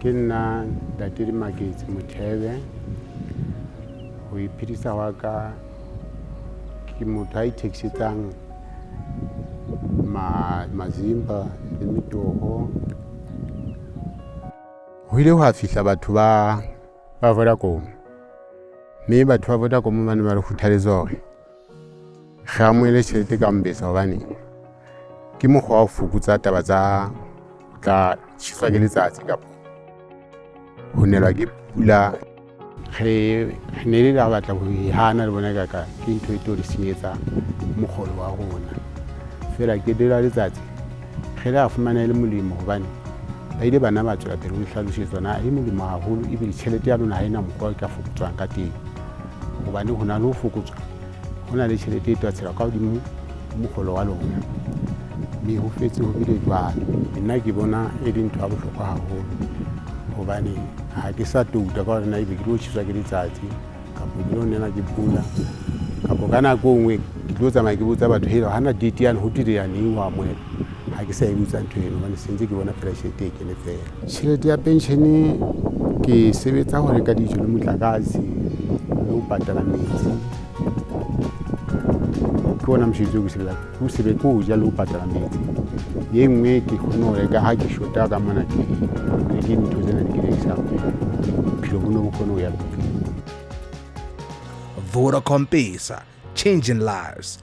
Ke nna Ntate Dimaketsi Mothebe. Ho iphedisa hwa ka, ke motho a ithekisetsang mazimba le metoho. Ho ile hwa fihla batho ba Vodacom, mme batho ba Vodacom ba ne ba re kgothaletsa hore re amohele tjhelete ka Mpesa, hobane ke mokgwa wa ho fokotsa taba tsa ho tla tjheswa ke letsatsi kapa ho nelwa ke pula. Re ne le la batla ho e hana le bona ka ke ntho e tlo re senyetsa mokgolo wa rona. Feela qetelo ya letsatsi re la fumana e le molemo, hobane ba ile bana ba tswela pele ho hlalosetsa na e molemo haholo, ebile tjhelete ya lona ha ena mokgwa e ka fokotswang ka teng, hobane ho na le ho fokotswa, ho na le tjhelete e tla tshelwa ka hodimo mokgolo wa lona, mme ho fetse ho bile jwalo. Nna ke bona e le ntho ya bohlokwa haholo, hobane ha ke sa touta ka hore na ebe ke tlo tjheswa ke letsatsi kapa ke tlo nelwa ke pula, kapa ka nako e nngwe ke tlo tsamaya ke botsa batho, hela hana date yane ho thwe ya neng ho amohela. Ha ke sa e botsa ntho eno, hobane se ntse ke bona feela tjhelete e kene feela. Tjhelete ya penshene ke sebetsa ho reka dijo le motlakase le ho patala metsi. Ke ona mosebetsi o ke sebetsang, ke o sebetsa ke ho ja le ho patala metsi. E nngwe ke kgone ho reka ha ke shota ka mona, ke reke dintho tsena di ke rekisang, bophelo bo ne bo kgone ho ya pele. Vodacom Pesa, changing lives.